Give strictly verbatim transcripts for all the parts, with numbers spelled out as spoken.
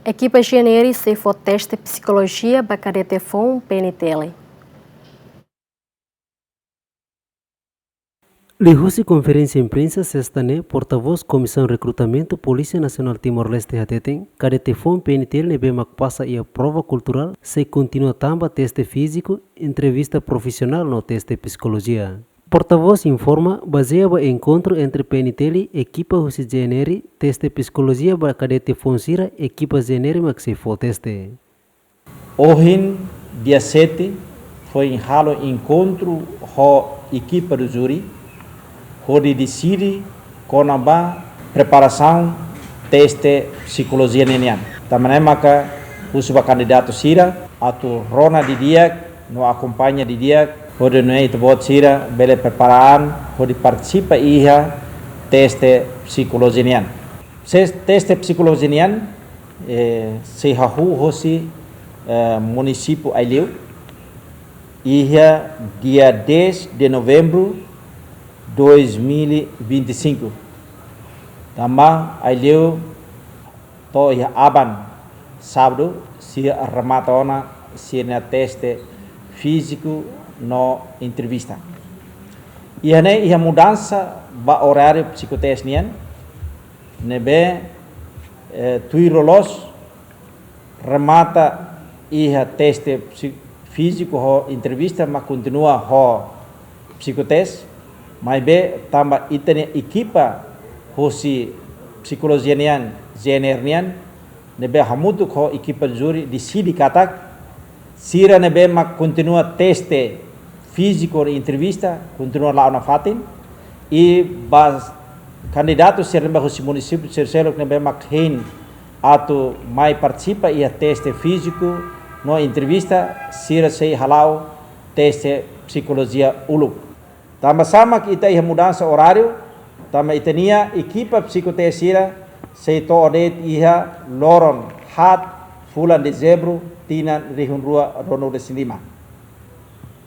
Ekipa GNR sei fó teste psikolojia ba kadete foun P N T L. Liuhusi konferénsia imprensa sesta ne'e, portavós Komisaun Rekrutamentu Polísia Nasionál Timor-Leste hateten, kadete foun P N T L ne'ebé mak pasa iha prova kulturál sei kontinua tama ba teste fíziku, entrevista profisionál no teste psikolojia. Portavós informa, bazeia ba enkontru entre P N T L ekipa husi GNR, teste psikolojia ba kadete foun sira ekipa GNR mak sei fó teste. Ohin, dia sete, foin halo enkontru ho ekipa do júri, hodi deside kona-ba preparasaun teste psikolojia ninian. Tanba ne'e maka husu ba kandidatu sira atu rona didi'ak no akompaña didi'ak, hodi nune'e ita-boot sira bele prepara an hodi partisipa iha teste psikolojia nian. Ses-, teste psikolojia nian, eh, sei hahú hosi, eh, munisípiu Aileu, iha dia dez de novembro dois mil e vinte e cinco. Tanba Aileu to'o iha aban sábadu, sira remata ona sira-nia teste fíziku no entrevista. Iha ne'e iha mudansa ba oráriu psikoteste nian, ne'ebé, eh, tuir loloos remata iha teste psi-, fíziku ho entrevista, mak kontinua ho psikoteste, maibé tanba ita-nia ekipa husi psikolojia nian, GNR nian, ne'ebé hamutuk ho ekipa júri deside katak, sira ne'ebé mak kontinua teste fíziku no entrevista, kontinua la'o nafatin, i ba kandidatu sira ne'ebé husi munisípiu sira seluk ne'ebé mak hein atu mai partisipa iha teste fíziku no entrevista, sira sei hala'o teste psikolojia uluk. Tanba sá mak ita iha mudansa oráriu, tanba ita-nia ekipa psikoteste sira sei to'o de'it iha loron haat fulan Dezembru tinan rihun rua ruanulu-resin-lima.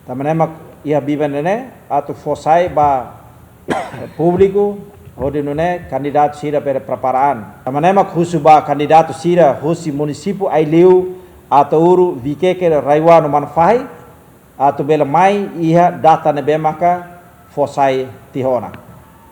Tanba ne'e mak iha biban ne'e atu fó sai ba públiku, hodi nune'e kandidatu sira bele prepara an. Tanba ne'e mak husu ba kandidatu sira husi munisípiu Aileu, Ataúro, Viqueque, RAEOA no Manufahi, atu bele mai iha data ne'ebé maka fó sai tiha ona.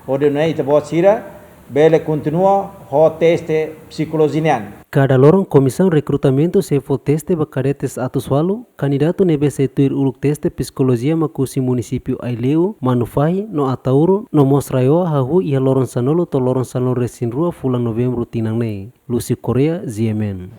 Hodi nune'e ita-boot sira bele kontinua ho teste psikolojia nian. Kada loron Komisaun Rekrutamentu sei fó teste ba kadetes atus ualu, kandidatu ne'ebé sei tuir uluk teste psikolojia mak husi munisípiu Aileu, Manufahi, no Ataúro, no mós RAEOA hahú iha loron sanulu to'o loron sanulu-resin-rua fulan Novembru tinan ne'e. Lucio Correa, G M N.